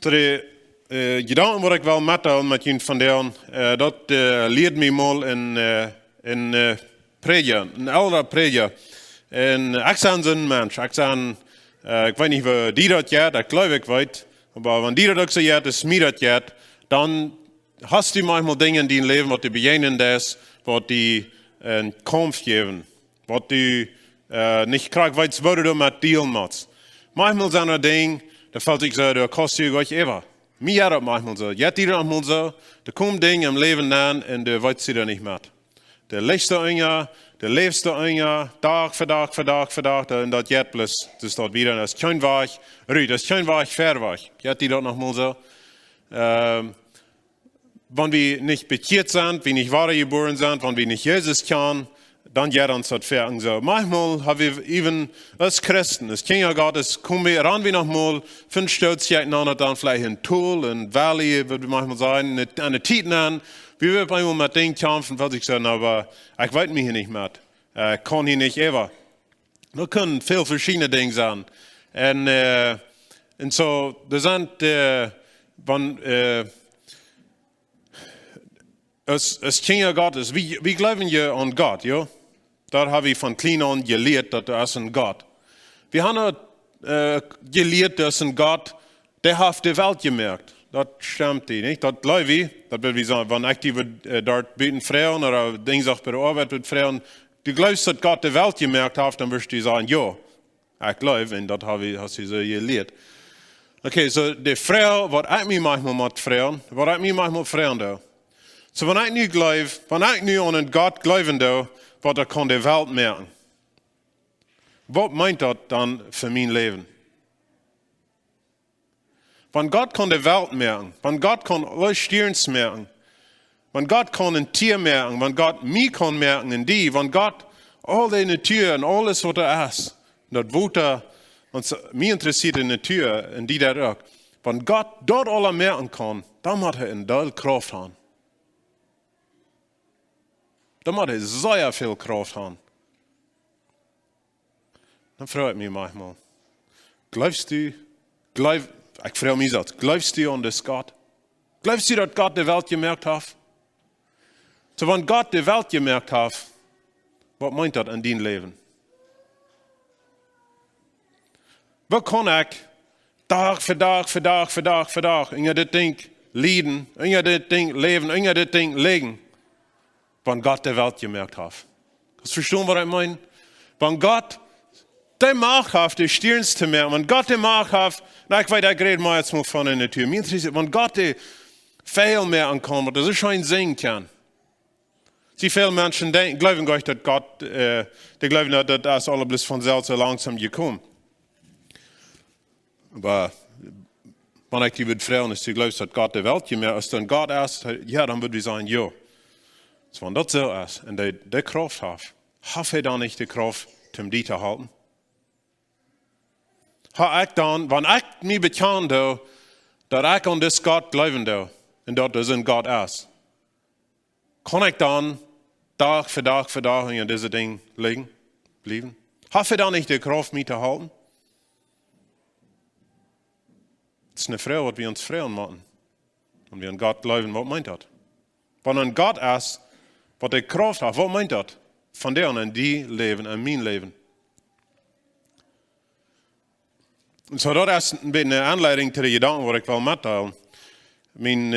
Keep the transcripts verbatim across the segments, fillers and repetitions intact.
Soo de Jedanken, waut ekj well metdeelen met junt vondoag, daut lieed mie mol een Prädja, een eldra Prädja. Un ekj sie soon Mensch, ekj sie, ekj weet nich, woo die daut jeit, ekj jleew, ekj weet, oba wan die daut uk soo jeit aus mie daut jeit, dan hast du maunchmol Dinja en dien Läwen, waut du bejäajnen deist, waut die een Kaumf jäwen, waut du nich krakjt weetst, woo du doamet dealen motst. Maunchmol sent doa Dinja, doa felt sikj soo, doa kaust du goanich äwa. Mie jeit daut maunchmol soo, jeit die daut maunchmol soo, doa komen Dinja em Läwen aun un du weetst doa nich met. Du läfst doa unja, du läfst doa unja, Dach fa Dach fa Dach fa Dach, un daut jeit bloos, daut es daut wada, daut es kjeen Wajch rut, daut es kjeen Wajch verwoats. Jeit die daut maunchmol soo? Wan wie nich bekjieet sent, wie nich wadajebuaren sent, wan wie nich Jesus kjanen, dan jeit ons daut foaken soo. Maunchmol ha wie even aus Christen, aus Kjinja Gottes, komen wie, rannen wie noch mol von Stoot aun, dan veleicht en Tol, en Valley, waut wie maunchmol sajen, en eene Tiet aun, wua wie opp eemol met Dinja kjamfen, wiels ekj saj, na, oba ekj weet mie hia nich met. Ekj kaun hia nich äwa. Daut kjennen väl veschiedne Dinja sennen. Un, un soo, doa sent, wan, aus, aus Kjinja Gottes, wie, wie jleewen je aun Gott, jo? Daut ha wie von kjlien aun jelieet, daut doa es een Gott. Wie han uk jelieet, daut es een Gott, dee haft de Welt jemoakt. Daut stemt die, nich? Daut jleew wie, daut wudd wie sajen, wan ekj die wudd doa buten froagen, ooda Dinja sach bie de Oabeit wudd froagen, du jleefst, daut Gott de Welt jemoakt haft, dan wurscht du sajen, jo, ekj jleew, un daut ha wie, hast du soo jelieet. Okay, soo de Froag, waut ekj mie maunchmol mott froagen, waut ekj mie maunchmol froagen doo. Soo, wan ekj nu jleew, wan ekj nu aun een Gott jleewen doo, waut hee kaun de Welt moaken, waut meent daut dan fa mien Läwen? Wan Gott kaun de Welt moaken, wan Gott kaun aule Stierns moaken, wan Gott kaun een Tia moaken, wan Gott mie kaun moaken un die, wan Gott aul de Natua un aules, waut doa es, daut Wota, un soo, mie interessieet de Natua un die daut uk. Wan Gott daut aules moaken kaun, dan mott hee een Deel Krauft han. Dan mott hee sea väl Krauft han. Dan froag ekj mie maunchmol, jleefst du, jleew, ekj froag mie selfst, jleefst du aun disen Gott? Jleefst du, daut Gott de Welt jemoakt haft? Soo, wan Gott de Welt jemoakt haft, waut meent daut en dien Läwen? Woo kaun ekj Dach fa Dach fa Dach fa Dach fa Dach unja dit Dinkj lieden, unja dit Dinkj läwen, unja dit Dinkj lijen, wan Gott de Welt jemoakt haft? Kaust vestonen, waut ekj meen? Wan Gott de Macht haft, de Stierns to moaken, wan Gott de Macht haft, na, ekj weet, ekj räd mie nu mol von de Natua. Mie interessieet, wan Gott de Väajel moaken kaun, waut doa soo scheen sinjen kjennen. See, väl Menschen denkjen, jleewen goanich, daut Gott, dee jleewen, daut, daut es aules bloos von selfst soo langsom jekomen. Oba wan ekj die wudd froagen, aus du jleefst, daut Gott de Welt jemoakt, aus doa een Gott es, jo, dan wudd wie sajen, jo. Soo, wan daut soo es, un dee, dee Krauft haft, haft hee dan nich de Krauft, om die to halpen? Ha ekj dan, wan ekj mie bekjanen doo, daut ekj aun disen Gott jleewen doo, un daut doa een Gott es, kaun ekj dan Dach fa Dach fa Dach unja dise Dinja lijen, bliewen? Haft hee dan nich de Krauft, mie to halpen? Daut es eene Froag, waut wie ons froagen motten. Wan wie aun Gott jleewen, waut meent daut? Wan een Gott es, waut de Krauft haft, waut meent daut? Von die aun en dien Läwen, en mien Läwen. Un soo, daut es een bät eene Aunleidunk to de Jedanken, waut ekj well metdeelen. Mien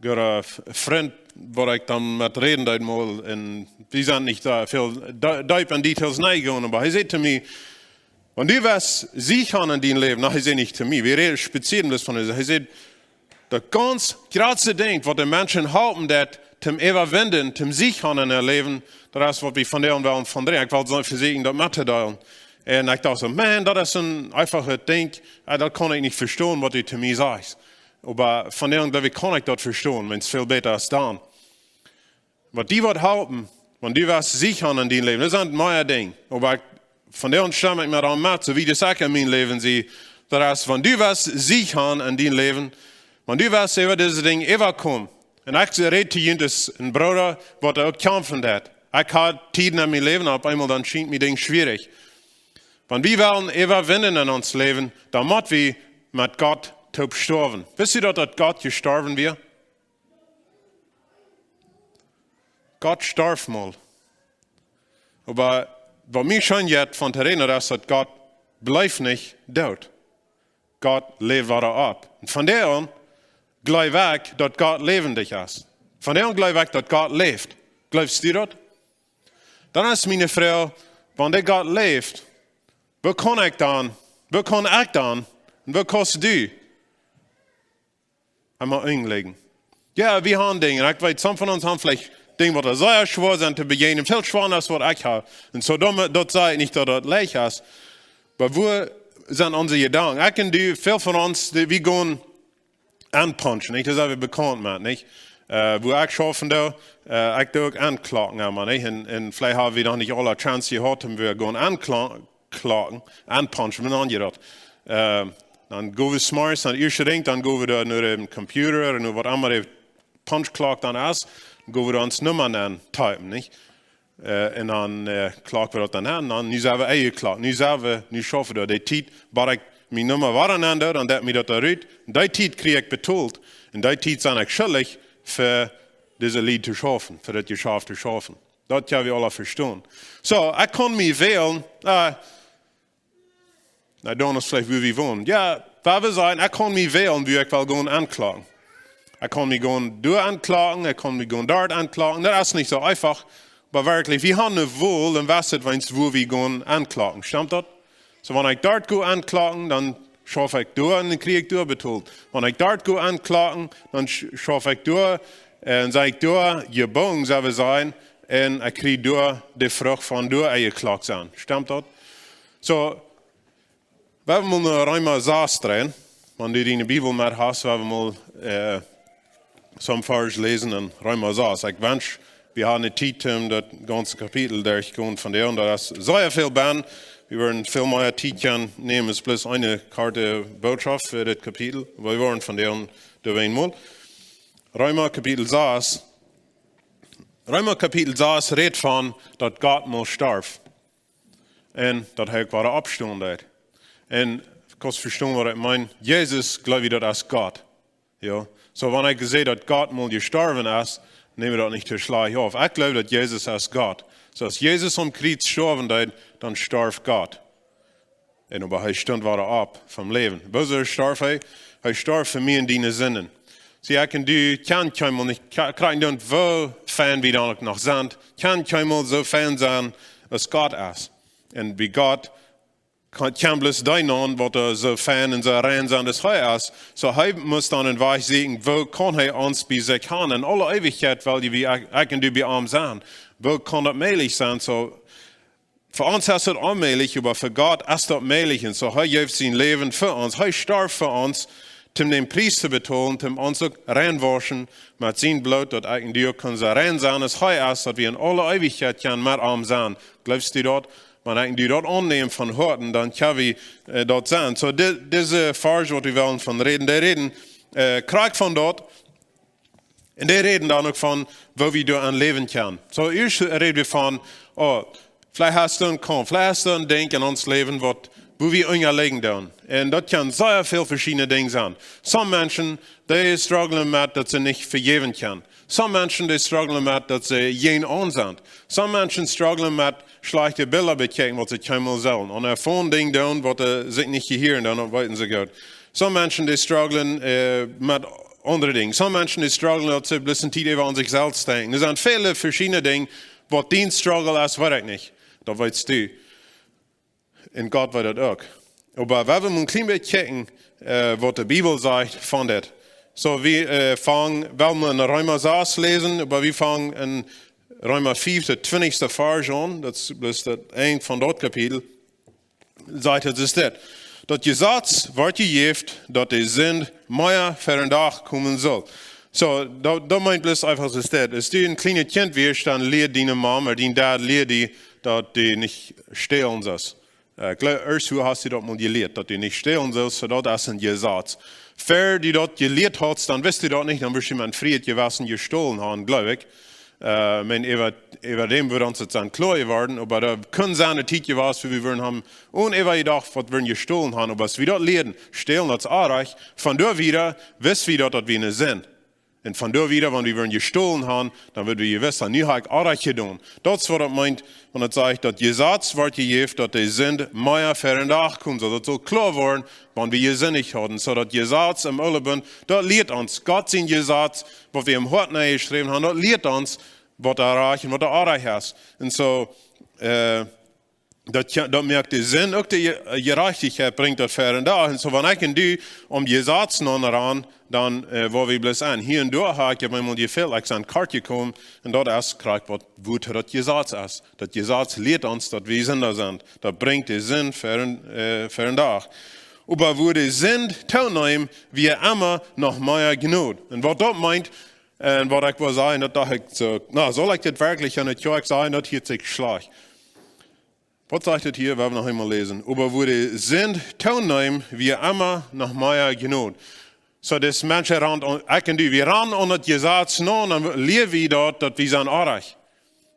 gooda Frint, waut ekj dan met räden deed mol, un wie sent nich soo väl deep en Details nenjegonen, oba hee säd to mie, wan du west Sieg han en dien Läwen, na, hee säd nich to mie, wie räden, spazieren bloos von, hee säd, daut gaunz jratste Dinkj, waut de Menschen halpen deit, om äwawinjen, om Sieg han en äa Läwen, daut es, waut wie vondoag wellen von räden. Ekj well soo vesieekjen, daut mettodeelen. Un ekj docht soo, Maun, daut es een eefachet Dinkj, daut kaun ekj nich vestonen, waut du to mie sajchst. Oba vondoag, jleew ekj, kaun ekj daut vestonen, wan et väl bäta es dan. Waut die woat halpen, wan du west Sieg han en dien Läwen. Daut sent mea Dinja. Oba vondoag stemm ekj met am met, soo aus daut ekj en mien Läwen see, daut es, wan du west Sieg han en dien Läwen, wan du west äwa dise Dinja äwakomen. Un ekj räd to junt aus een Brooda, waut uk kjamfen deit. Ekj ha Tieden en mien Läwen, opp eemol dan schient mie Dinja schwierich. Wan wie wellen äwawinjen en ons Läwen, dan mott wie met Gott toop stoawen. Wist du daut, daut Gott jestorwen wia? Gott storf mol. Oba waut mie scheen jeit von to räden, daut es, daut Gott bleef nich doot. Gott läft wada opp. Un von doa aun jleew ekj, daut Gott läwendich es. Von doa aun jleew ekj, daut Gott läft. Jleefst du daut? Dan es miene Froag, wan dee Gott läft, woo kaun ekj dan, woo kaun ekj dan, un woo kaust du emma enjläajen? Jo, wie haben Dinja. Ekj weet, some von ons haben veleicht Dinja, waut sea schwoa sent to bejäajnen. Väl schwoa es, waut ekj hab. Un soo, daut, daut saj ekj nich, daut daut leicht es. Oba woo sent onse Jedanken? Ekj un du, väl von ons, dee, wie gonen aunpunchen, nich? Daut sent wie bekaunt met, nich? Äh, wua ekj schaufen doo, äh, ekj doo uk aunklocken emma, nich? Un, un veleicht haben wie noch nich aule Chance jehaut, om wie gonen aunklocken, aunpunchen, wie nanen daut. Äh, dan go wie s'morjes, dan ieeschte Dinkj, dan go wie doa no dän Computer, no waut emma de Punchklock dan es, dan go wie doa ons Numma auntypen, nich? Äh, un dan, äh, klock wie daut dan aun, dan, nu sent wie aunjeklockt, nu sent wie, nu schaufen wie doa. Dee Tiet, waut ekj mien Numma wada aun doo, dan deit mie daut doa rut. Un dee Tiet kjrie ekj betolt. Un dee Tiet sie ekj schuldich fa dise Lied to schaufen, fa daut Jeschäft to schaufen. Daut kjenn wie aula vestonen. Soo, ekj kaun mie wälen, äh, na, dan es veleicht, wua wie wonen. Jo, wua wie sent, ekj kaun mie wälen, wua ekj well gonen aunklocken. Ekj kaun mie gonen doa aunklocken, ekj kaun mie gonen doa aunklocken. Daut es nich soo eefach, oba werkjlich, wie haben ne Wol, dan weet wie weens, wua wie gonen aunklocken. Stemt daut? Soo, wan ekj doa go aunklocken, dan schauf ekj doa un dan kjrie ekj doa betolt. Wan ekj doa go aunklocken, dan sch-, schauf ekj doa, äh, un sie ekj doa jebungen, sell wie sajen, un ekj kjrie doa de Frucht von doa aunjeklockt sennen. Stemt daut? Soo, wie woaren mol no Reema sas dreien. Wan du diene Bibel met hast, wie woaren mol, äh, some Varsch läsen en Reema sas. Ekj wensch, wie haben de Tiet, om daut gaunze Kapitel derchtogonen von doa. Un daut es sea väl bennen. Wie woaren väl mea Tiet kjennen nämen, es bloos eene korte Botschaft fa dit Kapitel. Wie woaren von doa doa eenmol. Reema Kapitel sas. Reema Kapitel sas rät von, daut Gott mol storf. Un daut hee uk wada oppstonen deed. Un kaust vestonen, waut ekj meen? Jesus, jleew wie, daut es Gott. Jo? Soo, wan ekj saj, daut Gott mol jestorwen es, näm daut nich too schlajcht auf. Ekj jleew, daut Jesus es Gott. Soo, aus Jesus aum Kjriez stoawen deed, dan storf Gott. Un oba hee stunt wada opp vom Läwen. Wuarom storf hee? Hee storf fa mie un diene Sinden. See, ekj un du kjennen kjeenmol nich kjri-, kjrieen, dan woo fein wie dan uk noch sent, kjennen kjeenmol soo fein sennen, aus Gott es. Un bie Gott kaun, kjennen bloos dee nanen, waut doa soo fein un soo rein sent, aus hee es. Soo, hee must dan een Wajch sieekjen, woo kaun hee ons bie sikj haben? En aule Eewichkjeit well wie, ekj, ekj un du bie am sennen. Woo kaun daut mäajlich sennen? Soo, fa ons es daut onmäajlich, oba fa Gott es daut mäajlich. Un soo, hee jeef sien Läwen fa ons. Hee storf fa ons, om dän Pries to betolen, om ons uk reinwauschen met sien Bloot, daut ekj un du uk kjennen soo rein sennen, aus hee es, daut wie en aule Eewichkjeit kjennen met am sennen. Jleefst du daut? Wan ekj un du daut aunnämen von Hoaten, dan kjenn wie, äh, daut sennen. Soo, di-, dise Varsch, waut wie wellen von räden, dee räden, äh, krakjt von daut, un dee räden dan uk von, woo wie doaraun läwen kjennen. Soo, ieescht räd wie von, oh, veleicht hast du een Kaumf, veleicht hast du een Dinkj en ons Läwen, waut, wua wie unjalieden doonen. Un daut kjennen sea väl veschiedne Dinja sennen. Some Menschen, dee strugglen met, daut see nich vejäwen kjennen. Some Menschen, dee strugglen met, daut see jäajenaun sent. Some Menschen strugglen met schlajchte Bilda bekjikjen, waut see kjeenmol sellen. Un ea von Dinja doonen, waut, äh, sikj nich jehieren, dan weeten see goot. Some Menschen, dee strugglen, äh, met aundre Dinja. Some Menschen, dee strugglen, daut see bloos eene Tiet äwa aun sikj selfst denkjen. Doa sent väle veschiedne Dinja, waut dien Struggle es, weet ekj nich. Daut weetst du. Un Gott weet daut uk. Oba wie wellen een kjlien bät kjikjen, äh, waut de Bibel sajcht von dit. Soo, wie, äh, fangen, wellen wie en Reema sas läsen, oba wie fangen en Reema fief, de twintichste Varsch aun. Daut es bloos daut Enj von daut Kapitel. Sajcht et, es dit. Daut Jesaz wort jejäft, daut de Sind mea ver dän Dach komen sull. Soo, daut, daut meent bloos eefach, es dit. Aus du een kjlienet Kjint wieescht, dan lieed diene Mom ooda dien Dad lieed die, daut du nich stälen sust. Äh, jleew, ieescht woo hast du daut mol jelieet, daut du nich stälen sust, soo daut es een Jesaz. Ver du daut jelieet hast, dan wist du daut nich, dan wurscht du met een friet Jewessen jestolen haben, jleew ekj. Äh, ekj meen, äwa, äwa däm wudd ons daut sennen kloa jeworden, oba doa kunn sennen eene Tiet jewast, wua wie wudden haben, un äwa jedocht, waut wie jestolen haben, oba aus wie daut lieeden, stälen daut es oajch, von doa wieda wist wie daut, daut wie ne Sind. Un von doa wieda, wan wie wudden jestolen haben, dan wudd wie jewist haben, nu hab ekj oajch jedonen. Daut es waut daut meent, wan et sajcht, daut Jesaz wort jejäft, daut de Sind mea ver dän Dach kjeem, soo daut saul kloa woaren, wan wie jesindicht hauden. Soo daut Jesaz em Oolen, daut lieet ons, Gott sien Jesaz, waut wie em Hoat nenjeschräwen haben, daut lieet ons, waut doa rajcht un waut doa oajch es. Un soo, äh, daut, daut moakt de Sind, uk de Je-, Jerajchtichkjeit brinjt daut ver dän Dach. Un soo, wan ekj un du aum Jesaz noranen, dan, äh, woa wie bloos aun. Hia un doa hab ekj mie mol jefeelt, ekj sie kort jekomen, un daut es krakjt waut, waut daut Jesaz es. Daut Jesaz lieet ons, daut wie Sinda sent. Daut brinjt de Sind ver dän, äh, ver dän Dach. Oba wua de Sind tooneem, wia emma noch mea Jnod. Un waut daut meent, un waut ekj wull sajen, daut docht ekj soo, na, saul ekj dit werkjlich aun de Kjoakj sajen, daut hieet sikj schlajcht. Waut sajcht et hia? Wie haben noch eemol läsen. Oba wua de Sind tooneem, wia emma noch mea Jnod. Soo, dis Menschen rannen aun, ekj un du, wie rannen aun daut Jesaz no, dan lieed wie daut, daut wie sent oajch.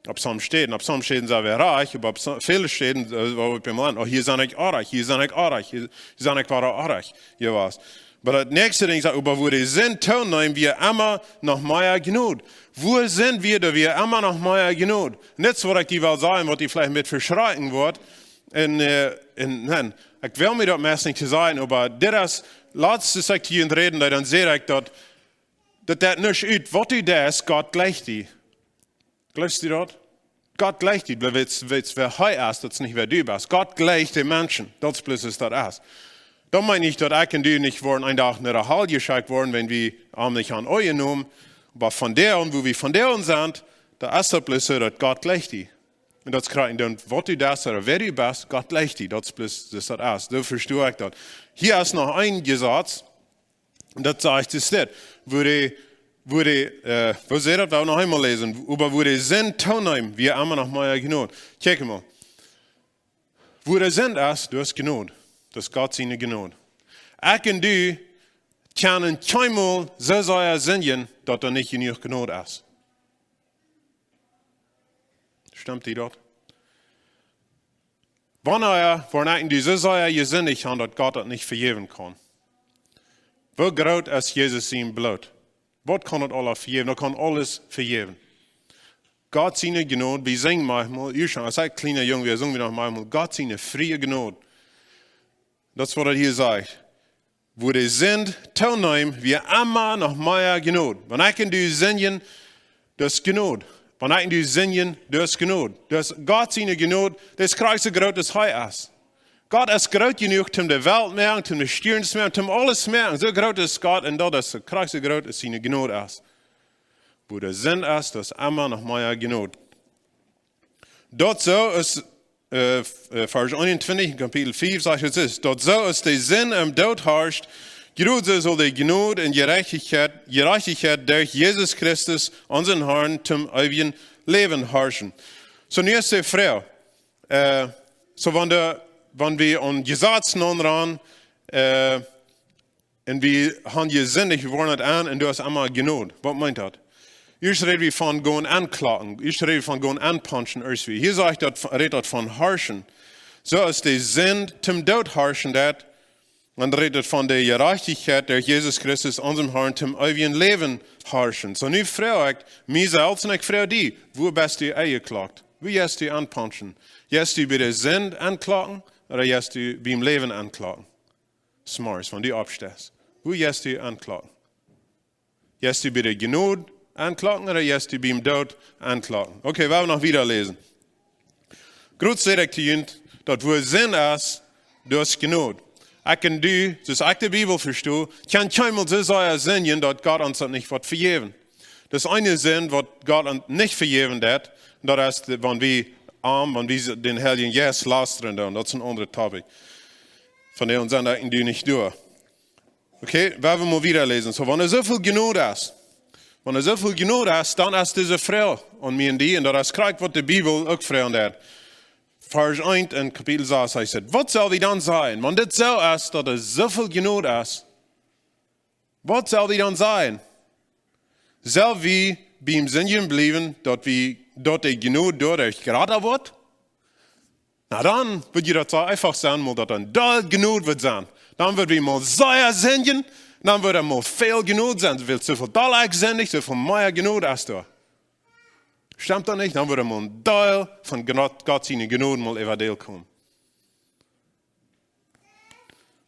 Opp sommje Städen, opp sommje Städen sent wie rajcht, oba opp so-, väle Städen, äh, wua wie biem Launt, oh, hia sie ekj oajch, hia sie ekj oajch, hia, hia sie ekj wada oajch jewast. Oba daut näakjste Dinkj sajcht, oba wua de Sind tooneem, wia emma noch mea Jnod. Wua sent wie, doa wia emma noch mea Jnod. Un dit es waut ekj die well sajen, waut die veleicht een bät veschrakjen woat. Un, äh, un, nä, ekj well mie daut meist nich to sajen, oba dit es, latst es ekj hia aun räden, dan saj ekj daut, daut daut nuscht ut, waut du deist, Gott jleicht die. Jleefst du daut? Gott jleicht die, wiels, wiels wäa hee es, daut es nich wäa du best. Gott jleicht de Menschen, daut es bloos waut daut es. Daut meent nich, daut ekj un du nich woaren een Dach no de Hal jeschekjt woaren, wan wie am nich haben aunjenomen. Oba vondoag, wua wie vondoag sent, doa es daut bloos soo, daut Gott jleicht die. Un daut kjrieen dan, waut du deist, ooda wäa du best, Gott jleicht die. Daut es bloos waut daut es. Soo vesto ekj daut. Hia es noch een Jesaz, daut sajcht es dit. Wua de, wua de, äh, wua sajcht daut? Well noch eemol läsen. Oba wua de Sind tooneem, wia emma noch mea Jnod. Kjikj mol. Wua de Sind es, doa es Jnod. Daut es Gott siene Jnod. Ekj un du kjennen kjeenmol soo sea sindjen, daut doa nich jenuach Jnod es. Stemt die daut? Wanea woaren ekj un du soo sea jesindicht haben, daut Gott daut nich vejäwen kaun? Woo groot es Jesus sien Bloot? Waut kaun daut aules vejäwen? Daut kaun aules vejäwen. Gott siene Jnod, wie sinjen mau mol, ekj scheen, aus ekj kjliena Jung wia, sungen wie noch mau mol, Gott siene frie Jnod. Daut es waut et hia sajcht. Wua de Sind tooneem, wia emma noch mea Jnod. Wan ekj un du sindjen, daut es Jnod. Wan ekj un du sindjen, daut es Jnod. Daut es Gott siene Jnod, daut es krakjt soo groot aus hee es. Gott es groot jenuach, om de Welt to moaken, om de Stierns to moaken, om aules to moaken. Soo groot es Gott un daut es krakjt soo groot aus siene Jnod es. Wua de Sind es, daut es emma noch mea Jnod. Daut soo aus, äh, f-, äh, Varsch eenuntwintich en Kapitel fief sajcht et, es, daut soo aus de Sind em Doot harscht, jrod soo saul de Jnod un Jerajchtichkjeit, Jerajchtichkjeit derch Jesus Christus, onsen Harn, toom eewjen Läwen harschen. Soo, nu es de Froag, äh, soo, wan de, wan wie aun Jesaz noranen, äh, un wie haben jesindicht, wie woaren et aun, un doa es emma Jnod. Waut meent daut? Ieescht räd wie von gonen aunkloaken. Ieescht räd wie von gonen aunpunchen, ieescht wie. Hia sajcht daut, rät daut von harschen. Soo aus de Sind toom Doot harschen deit, dan rät et von de Jerajchtichkjeit derch Jesus Christus, onsen Harn, toom eewjen Läwen harschen. Soo, nu froag ekj mie selfst un ekj froag die, wua best du aunkloaken? Wua jeist du aunpunchen? Jeist du bie de Sind aunkloaken, ooda jeist du biem Läwen aunkloaken? Zemorjes, wan du oppsteist. Wua jeist du aunkloaken? Jeist du bie de Jnod aunkloaken ooda jeist du biem Doot aunkloaken? Okay, wie woaren noch wieda läsen. Jrod säd ekj to junt, daut wua Sind es, doa es Jnod. Ekj un du, soo aus ekj de Bibel vesto, kjennen kjeenmol soo sea sindjen, daut Gott ons daut nich woat vejäwen. Daut es eene Sind, waut Gott ons nich vejäwen deit, daut es de, wan wie am, wan wie dän Heiljen Jeist lastren doonen. Daut es een aundret Topic. Von däm sent ekj un du nich doa. Okay, wie woaren mol wieda läsen. Soo, wan doa soo väl Jnod es, wan doa soo väl Jnod es, dan es dise Froag aun mie un die, un daut es krakjt waut de Bibel uk froagen deit. Varsch eent en Kapitel sas, hee sajcht: Waut sell wie dan sajen? Wan dit soo es, daut doa soo väl Jnod es, waut sell wie dan sajen? Sell wie biem Sindjen bliewen, daut wie, daut de Jnod doaderch jrata woat, na dan wudd je daut soo eefach sennen, mol daut een Deel Jnod wudd sennen. Dan wudd wie mol sea sindjen, dan wudd mol väl Jnod sennen. Wiels soo väl Deel ekj sindj, soo väl mea Jnod es doa. Stemt daut nich? Dan wudd mol een Deel von Gott, Gott siene Jnod mol äwa dän komen.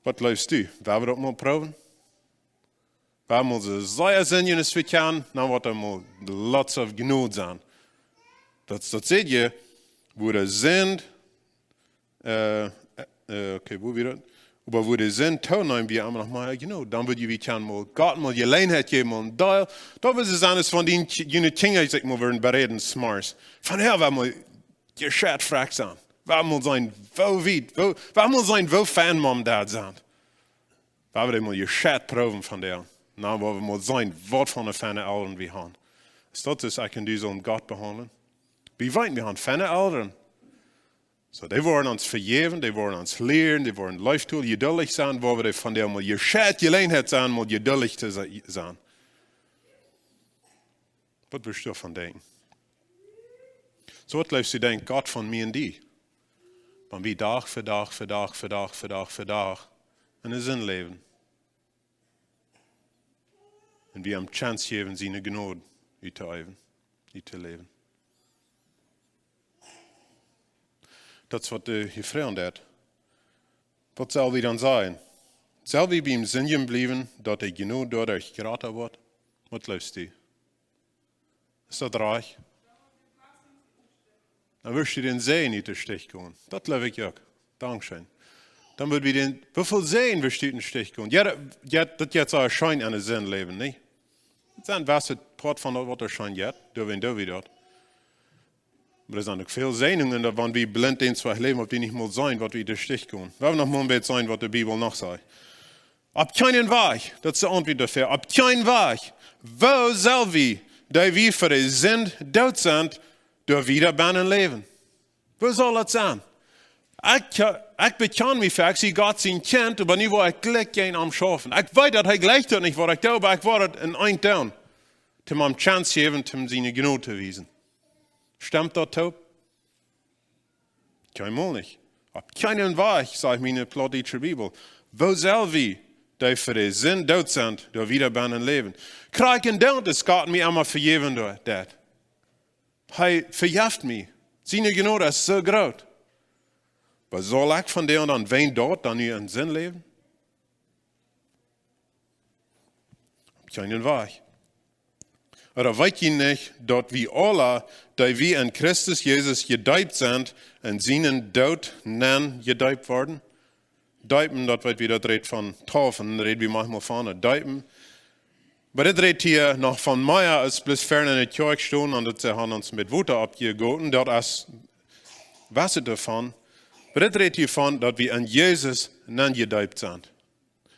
Waut jleefst du? Woa wie daut mol proowen? Woa wie mol soo sea sindjen aus wie kjennen, dan woat doa mol lots of Jnod sennen. Daut, daut seht jie, woo de Sind, äh, äh, okay, woo wia daut? Oba woo de Sind toonemt, wia emma noch mea Jnod. Dan wudd jie kjennen mol Gott mol Jeläajenheit jäwen, mol een Deel. Daut wudd sennen, aus wan dee Ki-, june Kjinja sikj mol wudden bereeden, smarts. Von hia woa wie mol jescheit frakj sennen. Woa wie mol seenen, woo wiet, woo, woa wie mol seenen, woo fein Mom, Dad sent. Woa wie mol jescheit proowen von dee. Na, woa wie mol seenen, waut fa feine Elren wie haben. Es daut soo, aus ekj un du sellen Gott behaundlen? Wie weeten, wie haben feine Elren. Soo, dee woaren ons vejäwen, dee woaren ons lieren, dee woaren leeftol, jeduldich sennen, woa wie von dee mol jescheit Jeläajenheit sennen, mol jeduldich to se-, sennen. Waut wurscht du doavon denkjen? Soo, waut jleefst du, denkjt Gott von mie un die? Wan wie Dach fa Dach fa Dach fa Dach fa Dach fa Dach enne Sind läwen. Un wie am Chance jäwen, siene Jnod uttoäwen, uttoläwen. Daut es waut de Hebräa deed. Waut sell wie dan sajen? Sell wie biem Sindjen bliewen, daut de Jnod doaderch jrata woat? Waut jleefst du? Es daut rajcht? Dan wurscht du dän Säajen ut de Stich gonen. Daut jleew ekj uk. Dankscheen. Dan wudd wie dän, woo väl Säajen wurscht du ut de Stich gonen? Jo, daut, jo, daut jeit soo scheen enne Sind läwen, nä? Daut sent, waut daut Poat von daut, waut doa scheen jeit, doa wan doa wie daut. Oba doa sent uk väl Säajnungen, daut wan wie blint dän Wajch läwen, waut wie nich mol seenen, waut wie ut de Stich gonen. Wie haben noch mol een bät seenen, waut de Bibel noch sajcht. Opp kjeenen Wajch, daut es de Auntwuat doafäa. Opp kjeenen Wajch. Woo sell wie, dee wie fa de Sind doot sent, doa wieda bennen läwen? Woo saul daut sennen? Ekj, ekj bekjan mie fa, ekj sie Gott sien Kjint, oba nu woa ekj jlikj jäajen am schaufen. Ekj weet, daut hee jlikjt daut nich, waut ekj doo, oba ekj woa daut en eent doonen. Toom am Chance jäwen, toom siene Jnod to wiesen. Stemt daut toop? Kjeenmol nich. Opp kjeenen Wajch, sajcht miene plautdietsche Bibel. Woo sell wie, dee fa de Sind doot sent, doa wieda bennen läwen? Krakjt endoont es Gott mie emma vejäwen doa, daut. Hee vejeft mie. Siene Jnod es soo groot. Oba saul ekj von dee dan wäajen daut dan nu en Sind läwen? Opp kjeenen Wajch. Ooda weet jie nich, daut wie aula, dee wie en Christus Jesus jedeept sent, en sienen Doot nenn jedeept worden? Deepen, daut weet wie, daut rät von Taufen, räd wie maunchmol von, deepen. Oba dit rät hia noch von mea aus bloos ver enne Kjoakj stonen un daut see haben ons met Wota oppjegoten. Daut es, wist doavon. Oba dit rät hia von, daut wie en Jesus nenn jedeept sent.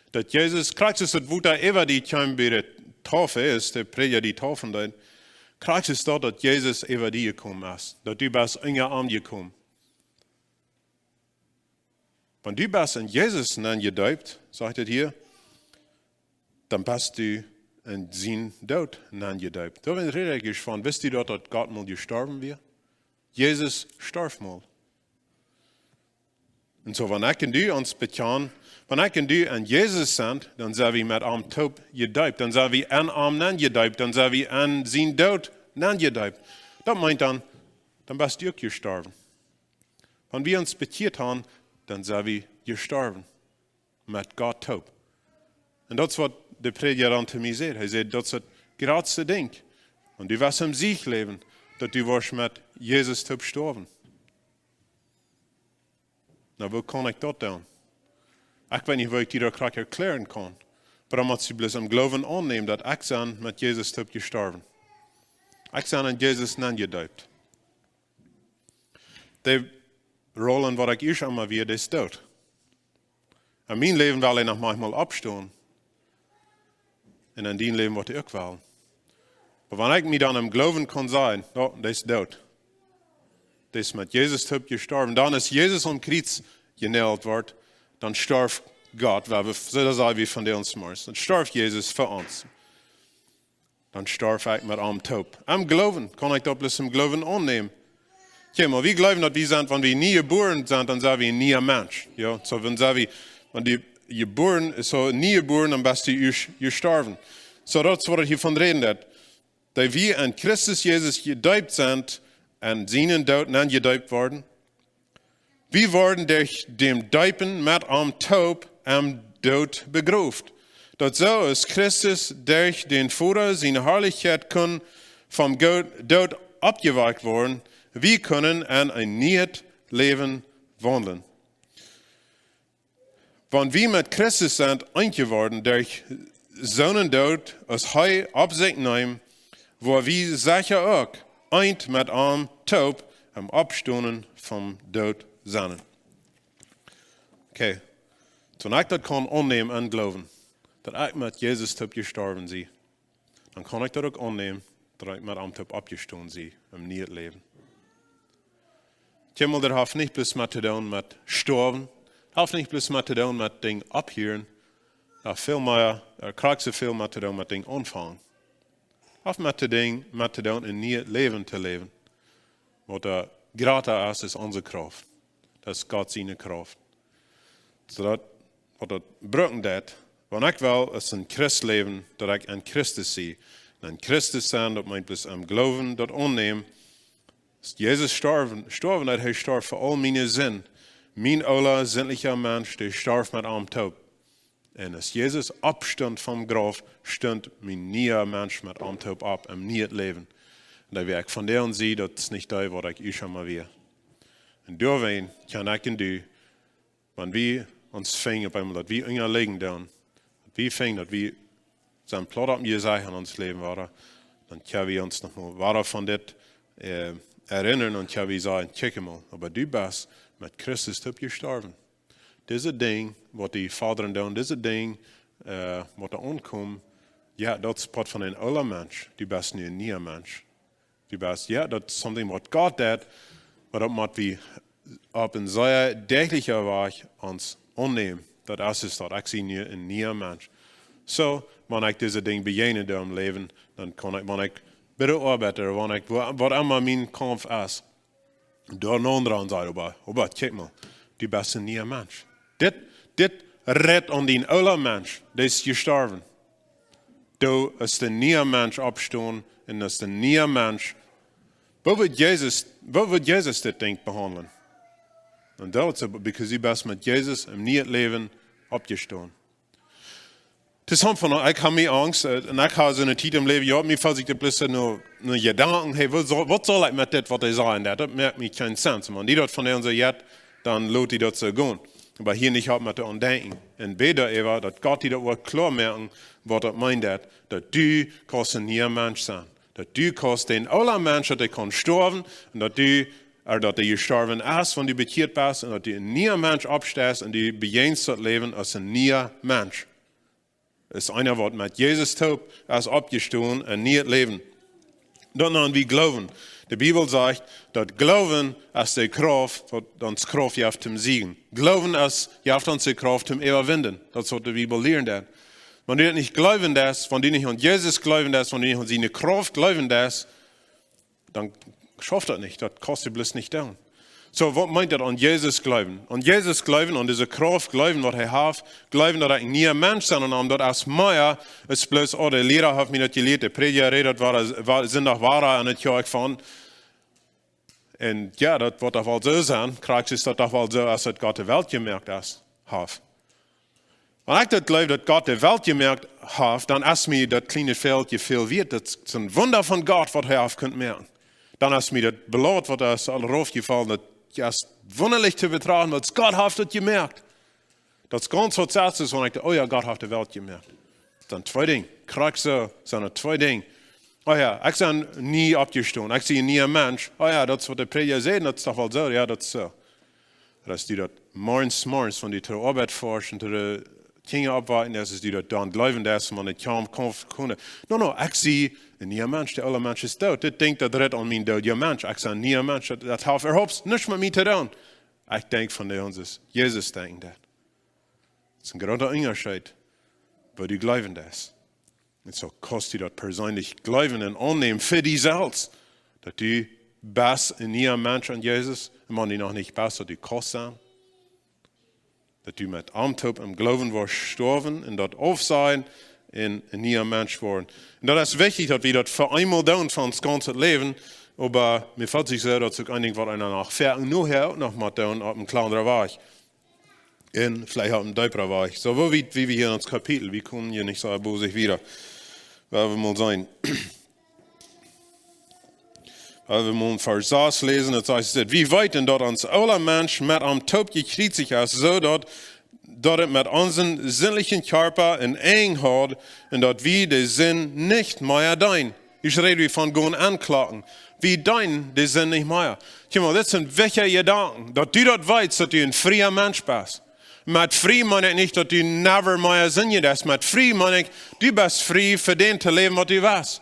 Daut Jesus, krakjt aus daut Wota äwa die kjeem bie de Taufe es, de Prädja dee taufen deed, krakjt aus daut, daut Jesus äwa die jekomen es, daut du best unja am jekomen. Wan du best en Jesus nenn jedeept, sajcht et hia, dan best du en sienen Doot nenn jedeept. Doa räd ekj von, wist du daut, daut Gott mol jestorwen wia? Jesus storf mol. Un soo, wan ekj un du ons bekjanen, wan ekj un du en Jesus sent, dan sent wie met am toop jedeept, dan sent wie en am nenn jedeept, dan sent wie en sienen Doot nenn jedeept. Daut meent dan, dan best du uk jestorwen. Wan wie ons bekjieet haben, dan sent wie jestorwen met Gott toop. Un daut es waut de Prädja dan to mie säd. Hee säd, daut es daut jratste Dinkj. Wan du west em Sieg läwen, daut du woascht met Jesus toop stoawen. Na, woo kaun ekj daut dan? Ekj weet nich, woo ekj die daut krakjt erkjläaren kaun. Oba dan motst du bloos em Gloowen aunnämen, daut ekj sie met Jesus toop jestorwen. Ekj sie en Jesus nenn jedeept. De Roll, waut ekj ieescht emol wia, dee es doot. En mien Läwen well hee noch maunchmol oppstonen. Un en dien Läwen woat hee uk wellen. Oba wan ekj mie dan em Gloowen kaun sajen, no, dee es doot. Dee es met Jesus toop jestorwen. Dan aus Jesus aum Kjriez jenault wort, dan storf Gott, wiels wie, soo daut saj wie von de ons Mors. Dan storf Jesus fa ons. dan storf ekj met am toop. Em Gloowen, kaun ekj daut bloos em Gloowen aunnämen. Kjikj mol, wie jleewen, daut wie sent, wan wie nie jebuaren sent, dan sent wie een niea Mensch. Jo, soo, wan sent wie, wan du jebuaren, soo nie jebuaren, dan best du ieescht jestorwen. Soo, daut es, waut et hia von räden deit. Daut wie en Christus Jesus jedeept sent, en sienen Doot nenn jedeept worden, wie worden derch däm Deepen met am toop em Doot begroft, daut soo aus Christus derch dän Voda siene Harlichkjeit kunn vom Go-, Doot oppjewakjt woaren, wie kunnen en een nieet Läwen waundlen. Wan wie met Christus sent eent jeworden derch sienen Doot, aus hee opp sikj neem, woa wie secha uk eent met am toop em Oppstonen vom Doot sennen. Okay, wan ekj daut kaun aunnämen em Gloowen, daut ekj met Jesus toop jestorwen sie, dan kaun ekj daut uk aunnämen, daut ekj met am toop oppjestonen sie em nieet Läwen. Kjikj mol, daut haft nich bloos met to doonen met stoawen. Haft nich bloos met to doonen met Dinja opphieren. Daut haft väl mea, äh, krakjt soo väl met to doonen met Dinja aunfangen. Haft met to Dinja, met to doonen een nieet Läwen to läwen. Waut doa jrata es, es onse Krauft. Daut es Gott siene Krauft. Soo daut, waut daut brucken deit, wan ekj well aus een Christ läwen, daut ekj en Christus sie. En Christus sennen, daut meent bloos em Gloowen daut aunnämen. Aus Jesus storwen, storwen, daut hee storf fa aul miene Sind. Mien oola, sindlicha Mensch, dee storf met am toop. Un aus Jesus oppstunt vom Grauf, stunt mien niea Mensch met am toop opp em nieet Läwen. Un daut wia ekj von däa aun sie, daut es nich dee, waut ekj ieescht emol wia. Un doawäajen kaun ekj un du, wan wie ons finjen opp eemol, daut wie unjalieden doonen, daut wie finjen, daut wie sent plaut opp mie secha en ons Läwen wieren, dan kjenn wie ons noch mol wieda von dit, äh, erinnern un kjenn wie sajen: Kjikj mol, oba du best met Christus toop jestorwen. Dise Dinja, waut die fodren doonen, dise Dinja, äh, waut doa aunkomen, jo, daut es Poat von een oola Mensch. Du best nu een niea Mensch. Du best, jo, daut es something waut Gott deit, oba daut mott wie opp een sea däachlicha Wajch ons aunnämen. Daut es, es daut, ekj sie nu een niea Mensch. Soo, wan ekj dise Dinja bejäajnen doo em Läwen, dan kaun ekj, wan ekj bie de Oabeit, wan ekj, wua-, waut emma mien Kaumf es, doa een aundra sajcht: Oba, oba, kjikj mol, du best een niea Mensch. Dit, dit rät aun dän oolen Mensch, dee es jestorwen. Du best een niea Mensch oppjestonen un best een niea Mensch. Woo woat Jesus, woo woat Jesus dit Dinkj behaundlen? Un daut es, because du best met Jesus em nieen Läwen oppjestonen. Daut es eenfach, ekj hab mie Angst, äh, un ekj hab soone Tiet em Läwen, jo, mie felt sikj daut bloos no, no Jedanken, hey, waut saul, waut saul ekj met dit, waut hee sajcht, daut, daut moakt mie kjeen Sense, maun. Dee daut von ons sajcht, dan lot dee daut soo gonen. Oba hia nich opp met to aundenkjen. Un bäd doaräwa, daut Gott die daut woat kloa moaken, waut daut meent, daut, daut du kaust een niea Mensch sennen. Daut du kaust dän oolen Mensch, daut hee kaun stoawen, un daut du, äh, daut hee jestorwen es, wan du bekjieet best, un daut du een niea Mensch oppsteist, un du bejäajnst daut Läwen aus een niea Mensch. Es eena, waut met Jesus toop es oppjestonen, een nieet Läwen. Dan aun wie Gloowen. De Bibel sajcht, daut Gloowen es de Krauft, waut ons Krauft jeft toom siegen. Gloowen es, jeft ons de Krauft toom äwawinden. Daut es, waut de Bibel lieren deit. Wan du daut nich gloowen deist, wan du nich aun Jesus gloowen deist, wan du nich aun siene Krauft gloowen deist, dan schauft daut nich, daut kaust du bloos nich doonen. Soo, waut meent daut, aun Jesus gloowen? Aun Jesus gloowen, aun dise Krauft gloowen, waut hee haft, gloowen, daut ekj een niea Mensch sie, un aun daut es mea, es bloos, oh, de Liera haft mie daut jelieet, de Prädja rät daut, wia, wia, Sindach wia, un daut hia ekj von. Un jo, daut woat doch woll soo sennen, krakjt es daut doch woll soo, aus daut Gott de Welt jemoakt es, haft. Wan ekj daut jleew, daut Gott de Welt jemoakt haft, dan es mie daut kjliene Fält väl wieet. Daut es een Wunda von Gott, waut hee haft kunt moaken. Dan es mie daut Bloot, waut es aul raufjefollen, daut es wundalich to betrachten, daut Gott haft daut jemoakt. Daut es gaunz waut aundret es, wan ekj, oh jo, Gott haft de Welt jemoakt. Dan twee Dinja. Krakjt soo sent twee Dinja. Oh jo, ekj sie nie oppjestonen. Ekj sie een niea Mensch. Oh jo, daut es waut de Prädja sajcht, daut es doch woll soo. Jo, daut es soo. Daut es dee daut morjens, morjens, wan du to de Oabeit foascht un to de Kjinja oppwaken, daut es dee daut dan jleewen, daut es, wan de Kjamf kjemt, kjemt. No, no, ekj sie een niea Mensch, de oola Mensch es doot. Dit Dinkj, daut rät aun mien doodja Mensch. Ekj sie een niea Mensch, daut, daut haft äwahaupt nuscht met mie to doonen. Ekj denkj von de, ons es Jesus denkjen deit. Daut es een groota Unjascheet, woo du jleewen deist. Un soo kaust du daut perseenlich jleewen un aunnämen fa die selfst, daut du best een niea Mensch en Jesus, un wan du noch nich best, daut du kaust sennen. Daut du met am toop em Gloowen woascht stoawen un daut aufsajen un een niea Mensch woaren. Un daut es wichtich, daut wie daut fa eemol doonen fa ons gaunzet Läwen. Oba mie felt sikj soo, daut es uk een Dinkj, waut eena noch ver un nohäa uk noch mott doonen opp een kjlandra Wajch. Un veleicht opp een deepra Wajch. Soo, woo wiet, wie wie hia en ons Kapitel, wie komen hia nich soo bosich wieda. Woa wie mol seenen. Woa wie mol Varsch sas läsen, daut sajcht: Wie weeten, daut ons oola Mensch met am toop jekjriezicht es, soo daut, daut et met onsen sindlichen Kjarpa een Enj haud un daut wie de Sind nich mea deenen. Hia räd wie von gonen aunklagen. Wie deenen de Sind nich mea. Kjikj mol, dit sent wichtje Jedanken, daut du daut weetst, daut du een fria Mensch best. Met frie meen ekj nich, daut du never mea sindjen deist. Met frie meen ekj, du best frie fa dän to läwen, waut du west.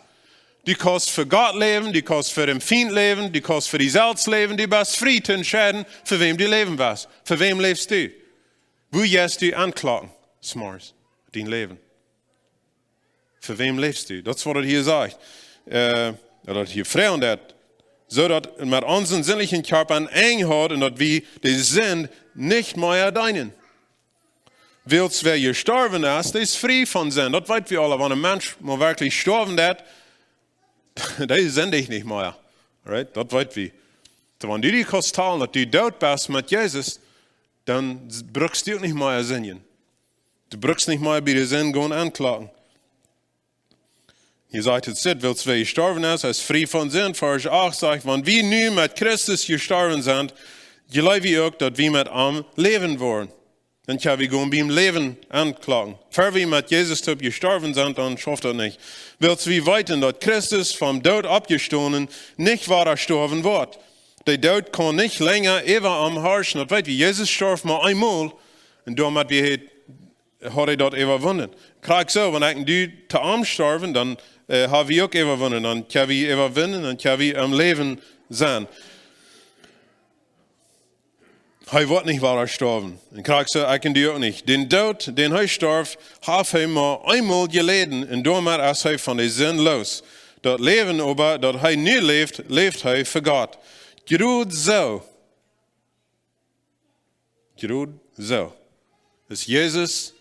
Du kaust fa Gott läwen, du kaust fa dän Fient läwen, du kaust fa die selfst läwen, du best frie to entscheiden, fa wäm du läwen west. Fa wäm läfst du? Woo jeist du aunklagen, zemorjes, dien Läwen? Fa wäm läfst du? Daut es, waut et hia sajcht. Äh, daut hia froagen deit. Soo daut et met onsen sindlichen Kjarpa een Enj haud un daut wie de Sind nich mea deenen. Wiels wäa jestorwen es, dee es frie von Sind. Daut weet wie aula, wan een Mensch mol werkjlich stoawen deit, dee sindicht nich mea. Right? Daut weet wie. Soo, wan du die kaust talen, daut du doot best met Jesus, dan brukst du uk nich mea sindjen. Du brukst nich mea bie de Sind gonen aunklagen. Hia sajcht et, sit, wiels wäa jestorwen es, es frie von Sind. Varsch acht sajcht: Wan wie nu met Christus jestorwen sent, jleew wie uk, daut wie met am läwen woaren. Dan kjenn wie gonen biem Läwen aunklagen. Ver wie met Jesus toop jestorwen sent, dan schauft daut nich. Wiels wie weeten, daut Christus vom Doot oppjestonen nich wada stoawen woat. De Doot kaun nich lenja äwa am harschen. Daut weet wie, Jesus storf mau eemol un doamet wia hee, haud hee daut äwawunnen. Krakjt soo, wan ekj un du to am storwen, dan, äh, ha wie uk äwawunnen. Dan kjenn wie äwawunnen, dan kjenn wie em Läwen sennen. Hee woat nich wada stoawen. Un krakjt soo, ekj un du uk nich. Dän Doot, dän hee storf, haft hee mau eemol jeläden un doamet es hee von de Sind loos. Daut Läwen oba, daut hee nu läft, läft hee fa Gott. Jrod soo. Jrod soo. Aus Jesus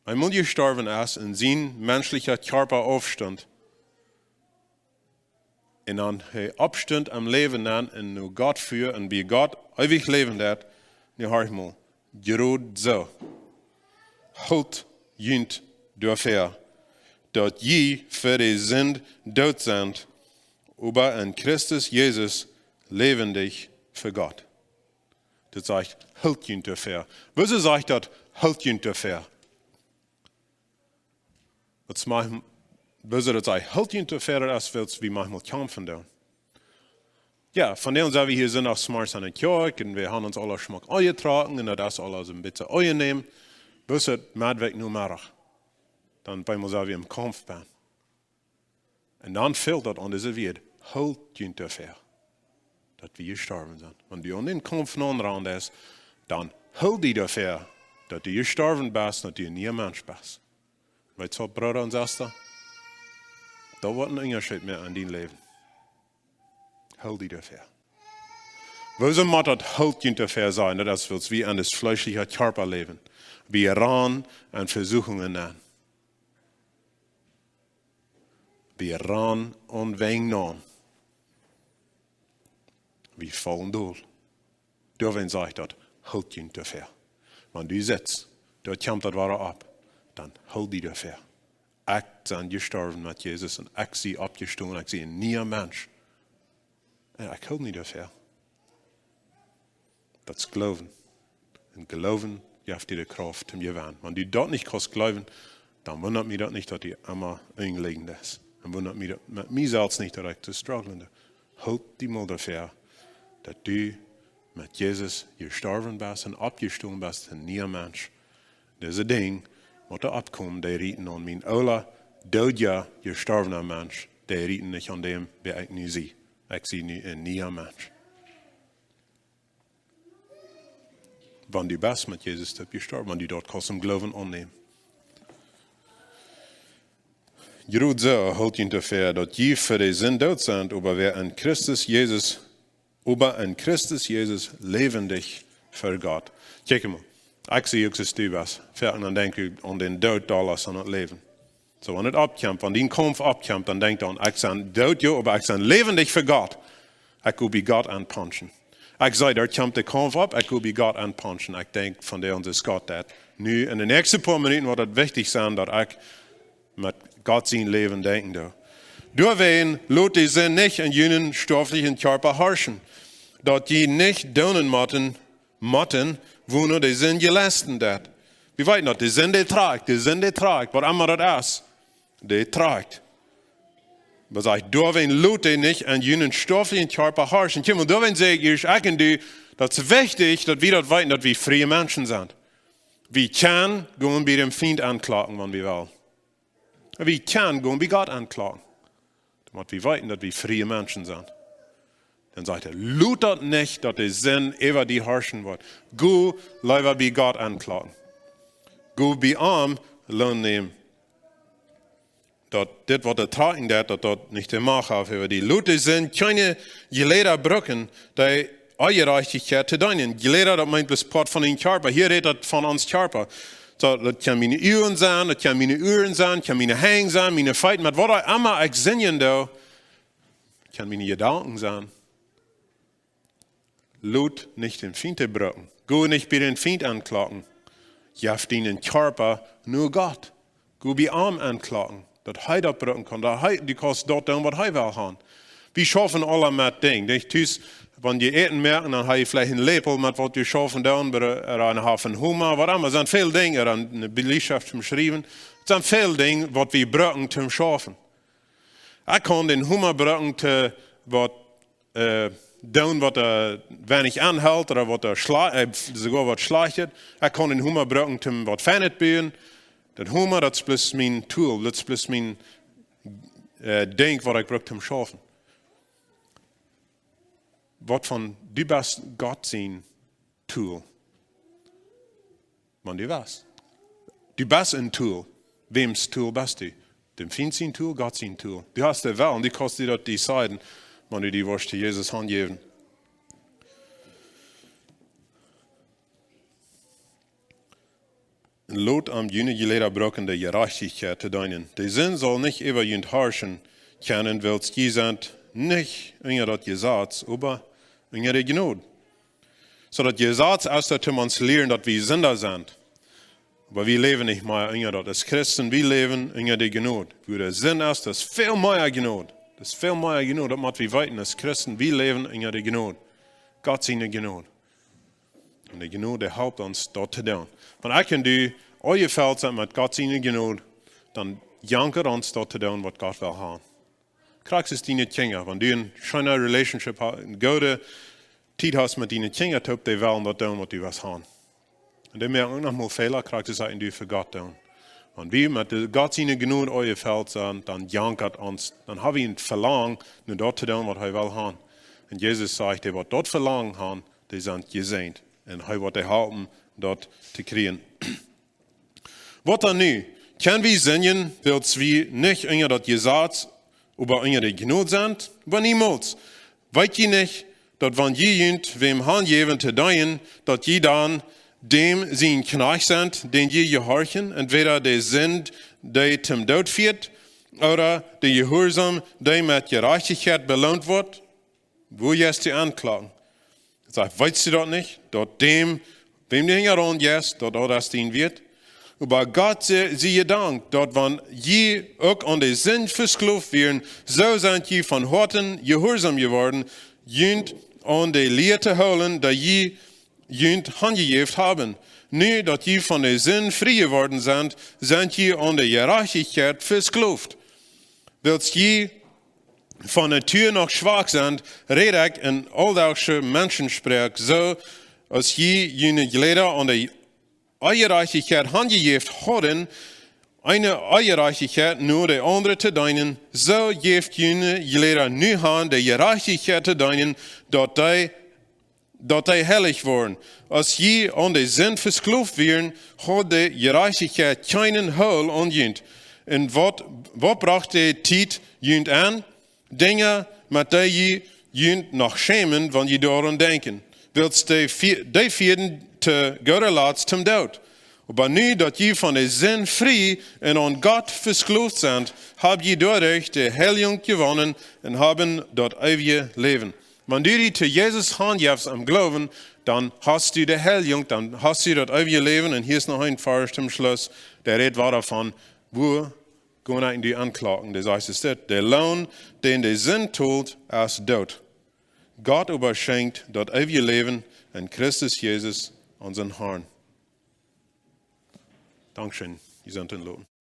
eemol jestorwen es un sien menschlicha Kjarpa oppstunt, un dan hee oppstunt em Läwen aun un no Gott fua un bie Gott eewich läwen deed, nu horch mol, jrod soo. Hoolt junt doafäa, daut jie fa de Sind doot sent, oba en Christus Jesus läwendich fa Gott. Daut sajcht, hoolt junt doafäa. Wuarom sajcht daut, hoolt junt doafäa? Daut es mau, wuarom daut sajcht, hoolt junt doafäa, daut es, wiels wie mau kjamfen doonen. Jo, vondoag sent wie hia Sindach zemorjes aun de Kjoakj un wie haben ons aula schmock aunjetrocken un daut es aules een bät aunjenäm. Wuarom? Meddwäakj Nomeddach. Dan biemol sent wie em Kaumf bennen. Un dan fält daut aun dise Wieed, hoolt junt doafäa, daut wie jestorwen sent. Wan du aun dän Kaumf noraun best, dan hool die doafäa, daut du jestorwen best, daut du een niea Mensch best. Weetst waut, Brooda un Sesta? Doa woat een Unjascheet mea aun dien Läwen. Hool die doafäa. Wuarom mott daut hoolt junt doafäa sennen? Daut es, wiels wie en daut fleeschliche Kjarpa läwen. Wie rannen en Vesuchungen aun. Wie rannen aun Wenj aun. Wie faulen dol. Doawäajen sajcht daut, hoolt junt doafäa. Wan du sitst, doa kjemt daut wada opp, dan hool die doafäa. Ekj sie jestorwen met Jesus un ekj sie oppjestonen, ekj sie een niea Mensch. Un ekj hool mie doafäa. Daut es Gloowen. Un Gloowen jeft die de Krauft toom jewennen. Wan du daut nich kaust jleewen, dan wundat mie daut nich, daut die emma unjeleent es. Un wundat mie daut met mie selfst nich, daut ekj to strugglen doo. Hool die mol doafäa, daut du met Jesus jestorwen best un oppjestonen best, een niea Mensch. Dise Dinja, waut doa oppkomen, dee rieten aun mien oola, doodja, jestorwna Mensch, dee rieten nich aun däm, wäa ekj nu sie. Ekj sie nu een niea Mensch. Wan du best met Jesus toop jestorwen, wan du daut kaust em Gloowen aunnämen. Jrod soo hoolt junt doafäa, daut jie fa de Sind doot sent, oba wäa en Christus Jesus, oba en Christus Jesus läwendich fa Gott. Kjikj mol, ekj sie uk soo aus du best. Foaken dan denkj ekj aun dän Doot dolla aus aun daut Läwen. Soo, wan et oppkjemt, wan dien Kaumf oppkjemt, dan denkj dan, ekj sie doot, jo, oba ekj sie läwendich fa Gott. Ekj go bie Gott aunpunchen. Ekj saj, doa kjemt de Kaumf opp, ekj go bie Gott aunpunchen. Ekj denkj von de, ons es Gott daut. Nu, en de näakjste poa Minuten woat et wichtich sennen, daut ekj met Gott sien Läwen denkjen doo. Doawäajen lot de Sind nich en junen stoaflichen Kjarpa harschen, daut jie nich doonen motten, motten, woo no de Sind jelesten deit. Wie weeten daut, de Sind dee trakjt, de Sind dee trakjt, waut emma daut es, dee trakjt. Oba sajcht, doawäajen lot dee nich en junen stoaflichen Kjarpa harschen. Kjikj mol, doawäajen saj ekj ieescht, ekj un du, daut es wichtich, daut wie daut weeten, daut wie frie Menschen sent. Wie kjennen gonen bie dän Fient aunklocken, wan wie wellen. Wie kjennen gonen bie Gott aunklocken. Dan mott wie weeten, daut wie frie Menschen sent. Dan sajcht hee, lot daut nich, daut de Sind äwa die harschen woat. Go leewa bie Gott aunklocken. Go bie am Loon nämen. Daut dit, waut de Trakjen deit, daut daut nich de Macht haft äwa die. Lot de Sind kjeene Jläda brucken, dee Onjerajchtichkjeit to deenen. Jläda, daut meent bloos Poat von dän Kjarpa. Hia rät daut von ons Kjarpa. Soo, daut kjennen miene Uagen sennen, daut kjennen miene Uaren sennen, kjennen miene Henj sennen, miene Feet, met waut emma ekj sinjen doo, kjennen miene Jedanken sennen. Lot nich dän Fient brucken. Go nich bie dän Fient aunklocken. Jeff dienen Kjarpa no Gott. Go bie am aunklocken. Daut hee daut brucken kaun. Daut hee, du kaust daut doonen, waut hee well haben. Wie schaufen aula met Dinja. Nich tus, wan jie Äten moaken, dan hab jie veleicht een Läpel, met waut jie schaufen doonen, ooda een Haufen Humma, waut emma. Sent väl Dinja, ooda eene Beleetschoft toom schriewen. Et sent väl Dinja, waut wie brucken toom schaufen. Ekj kaun dän Humma brucken to waut, äh, doonen, waut, äh, weinich aunhelt ooda waut, äh, schla-, äh, soogoa waut Schlajchtet. Ekj kaun dän Humma brucken toom waut Feinet buen. Dän Humma, daut es bloos mien Tool, daut es bloos mien, äh, Dinkj, waut ekj bruk toom schaufen. Waut von, du best Gott sien Tool. Wan du west. Du best een Tool. Wäms Tool best du? Däm Fient sien Tool, Gott sien Tool? Du hast de Well, du kaust die daut deciden, wan du die woascht to Jesus hanjäwen. Un lot am june Jläda brucken, de Jerajchtichkjeit to deenen. De Sind saul nich äwa junt harschen kjennen, wiels jie sent nich unja daut Jesaz, oba unja de Jnod. Soo daut Jesaz es doa toom ons lieren, daut wie Sinda sent. Oba wie läwen nich mea unja daut. Aus Christen, wie läwen unja de Jnod. Wua de Sind es, daut es väl mea Jnod. Daut es väl mea Jnod. Daut mott wie weeten, aus Christen, wie läwen unja de Jnod. Gott siene Jnod. Un de Jnod, dee halpt ons daut to doonen. Wan ekj un du aunjefelt sent met Gott siene Jnod, dan jankat ons daut to doonen, waut Gott well haben. Krakjt soo aus diene Kjinja, wan du eene scheene Relationship hast, eene goode Tiet hast met diene Kjinja, toop dee wellen daut doonen, waut du west haben. Un dee moaken uk noch mol Fäla, krakjt soo aus du fa Gott doonen. Wan wie met de Gott siene Jnod aunjefelt sent, dan jankat ons, dan hab wie een Velangen, nu daut to doonen, waut hee well haben. Un Jesus sajcht, dee waut daut Velangen haben, dee sent jesäajent. Un hee woat die halpen, daut to kjrieen. Waut dan nu? Kjenn wie sinjen, wiels wie nich unja daut Jesaz, oba unja de Jnod sent? Oba niemols. Weet jie nich, daut wan jie junt wäm hanjäwen to deenen, daut jie dan däm sien Kjnajcht sent, dän jie jehorchen, entwäda de Sind, dee toom Doot fieet, ooda de Jehuarsom, dee met Jerajchtichkjeit beloont woat? Woo jeist du aunklocken? Sajcht, weetst du daut nich? Daut däm, wäm du hinjaraun jeist, daut daut es dien Wieet. Oba Gott sie, sie Dank, daut wan jie uk aun de Sind vesklowt wieren, soo sent jie von Hoaten jehuarsom jeworden, junt aun de Lia to hoolen, dee jie junt hanjejäft haben. Nu daut jie von de Sind frie jeworden sent, sent jie aun de Jerajchtichkjeit vesklowt. Wiels jie von Natua noch schwak sent, räd ekj en auldachsche Menschensproak, soo aus jie june Jläda aun de Onjerajchtichkjeit hanjejäft hauden, eene Onjerajchtichkjeit no de aundre to deenen, soo jäft june Jläda nu han, de Jerajchtichkjeit to deenen, daut dee daut dee heilich woaren. Aus jie aun de Sind vesklowt wieren, haud de Jerajchtichkjeit kjeenen Hool aun junt. Un waut, waut brocht de Tiet junt aun? Dinja, met dee jie junt noch schämen, wan jie doaraun denkjen. Wiels dee fie-, dee fieeden to gooda Latst toom Doot. Oba nu daut jie von de Sind frie un aun Gott vesklowt sent, hab jie doaderch de Heiljunk jewonnen un haben daut eewje Läwen. Wan du die to Jesus hanjefst em Gloowen, dan hast du de Heiljunk, dan hast du daut eewje Läwen. Un hia es noch een Varsch toom Schluss, dee rät wada von, woo gonen die ankloaken. Dee sajcht es dit: De Loon, dän de Sind tolt, es Doot. Gott oba schenkjt daut eewje Läwen en Christus Jesus, onsen Harn. Dankscheen. Jie sent enloten.